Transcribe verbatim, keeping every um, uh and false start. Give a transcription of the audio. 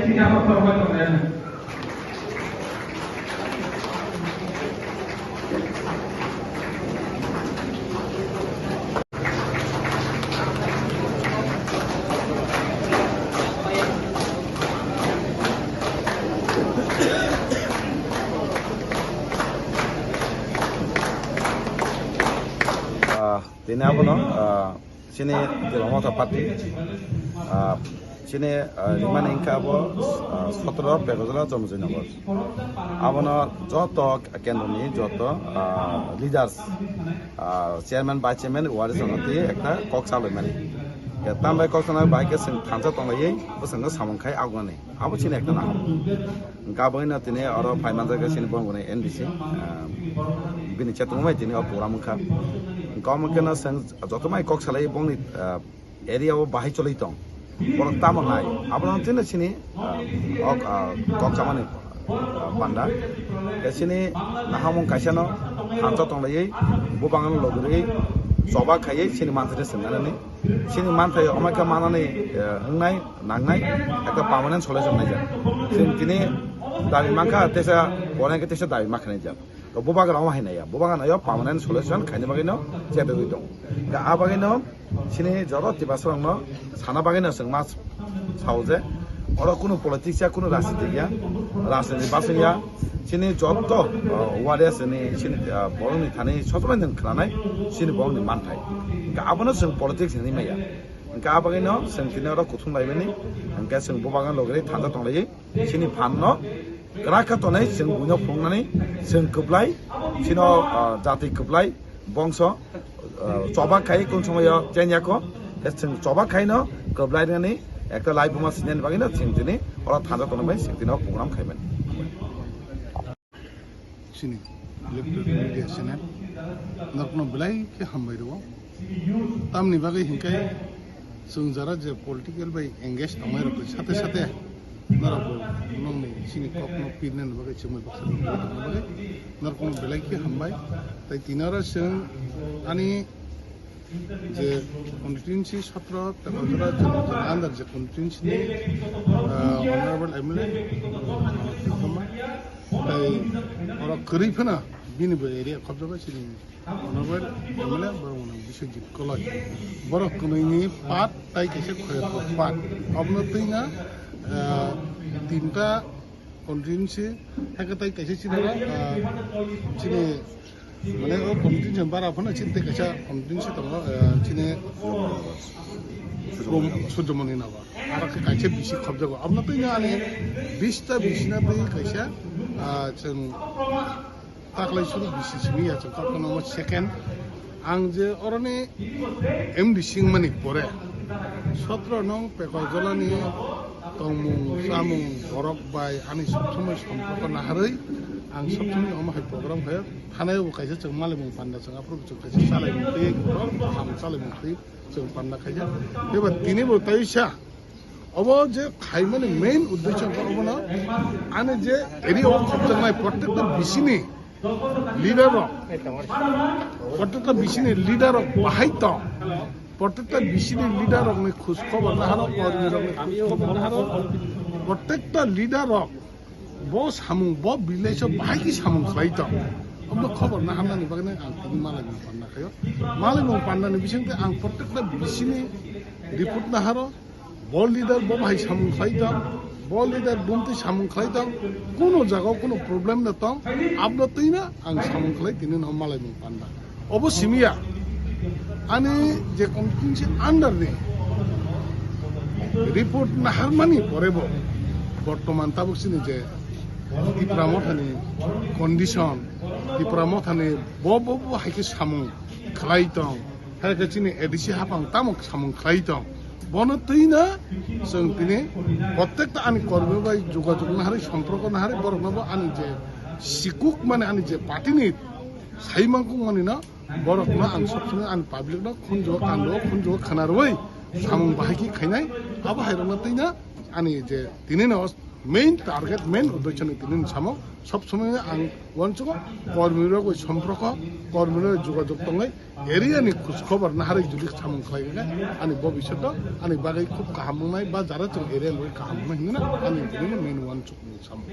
Ah, tini abono, ah, chini Tipra Motha Party, ah, chini, ah, rimani wngkha abo, ah, sotro Pekojala Chomjoi Nogor. Abono joto kendroni joto, ah, leaders, ah, chairman, vice chairman, ward songoti ekta kok salai mani. Ya, tambai kok sana bai ke sing thansa tonglaiwi, bwskango samung khai agonani. Abo chini ekta naham. Gabangino tini oro phai manjak chini bongoni N D C, ah, bini chetongmai tini o program wngkha. Gabangino seng joto mai kok salai bongni, ah, area o bahai cholai tong. Borok tamo nai. Abono tini chini, ah, ok, ah, kok chamani, ah, panda. Ke chini nahamung kaisano thansa tonglaiwi, bubangano logirwi, choba khaiwi chini manthai sengnani. Chini manthai omo khe manani, eh, wngnai, nangnai, ekta permanent solution naijak. Chwng tini dabi mankha, teisa, bo hwnkhe teisa dabi mankha naijak. To bubagra omo hai naiya, bubagra naiyo permanent solution khaina bagwino chetogwi tongo. Hwnkhe a bagwino chini joto Tiprasarokno sana bagwino chwng ma sao je, oro kunu politics ya, kunu rajniti ya, rajniti basing ya, chini joto, uh, ward ya, chini, chini, uh, borokni thani sotomai nwng khwnanai, chini borokni manthai. Hwnkhe abono chwng politics hinwi maya. Hwnkhe a bagwino chwng tini oro kuthum laimani, hwnkhe chwng bubagno logri thangja tonglaiwi, chini phanno kwrak khe tonwi chwng buino phunuknani, chwng kwplai, chino, uh, jati kwplai, bongso, uh, choba khai kung somoyo chengya kho, tei chwng choba khaino kwplai rwnani ekta laibuma sinani bagwino chwng tini oro thangja tongmani chwng tini o program khaimani. Chini electronic media channel norokno belai khe hambai rwo. Tamni bagwi hinkhe chwng jara je political bai engage tongmai rok sate sate norokbo nongni chini kokno pirnani bagwi chumui baksa tongmani bagwi norokno belai khe hambai. Tai tini oro chwng ani je constituency satra Pekojala under je constituency ni, ah, honorable M L A, ah, tai oro kwrwi phano bini bo area khobjago chini honorable M L A borok mwnang Biswajit Koloi. Borok kwnwi ni part tai kaisa khoyar part. Obono twi na, ah, tinta constituency, hakhe tai kaisa chini, ah, chini, mane, o constituency bara phano chini tei kaisa constituency tongo, ah, chini Surjomoni Nagar. Aro khe kaisa bisi khobjago. Abono twi ani bista bisi na twi kaisa, ah, chwng taklai suru bisi simi ya chwng kok no second. Ang je oroni M D C wngmani pore sotro nong Pekojala ni tongmung, chamung, borok bai ani sob somoi somporko naharwi ang sob somoi omo hai program khayo. Thanai bo kaisa chwng malaimung panda chwng aphuru chwng kaisa chalaimung twi, ham chalaimung twi chwng panda khaijak. Eba tini bo taisa obo je khaimani main uddesho wngkha obono ani je area o khobjaknai prottekta bisini leader rok, prottekta bisini leader rok bahai tong, prottekta bisini leader rokni khoj khobor naharok, kormi rokni khoj khobor naharok, prottekta leader rok bo samung, bo village o bahai khe samung khlai tong, obo khobor naharnani bagwi ang tini malaimung panda khayo. Malaimung pandani bisingtwi ang prottekta bisini report naharo, bo leader bo bahai samung khlai tong, bo leader bumtwi samung khlai tong, kuno jagao kuno problem no tong, abno twino ang samung khlai tini no malaimung panda. Obo simiya ani je constituency under ni report naharmani pore bo bortoman tabuk sini je Tipra Mothani condition, Tipra Mothani bo bo bo hai khe samung khlai tong, hai khe chini A D C hapang tamo samung khlai tong, bono twino chwng tini prottekta ani kormi bai jogajog naharwi, somporko naharwi borokno bo ani je sikuk mane ani je party ni sai mangkuk mani no, borok no ang sob somoi ani public no khunjo kando khunjo khwna rwi samung bahai khe khainai, abo hai rok no twi na ani je tini no Main target, main uddesho ni tini samung, sob somoi ang uansukgo, kormi rok bai somprokho, kormi rok jogajog tongwi, area ni khoj khobor naharwi jodi samung khlai khe, ani bobisyoto ani bagwi khub kaham wngnai ba jara chwng area ni bagwi kaham wngnai hinwi ani tini main uansuk ni samung.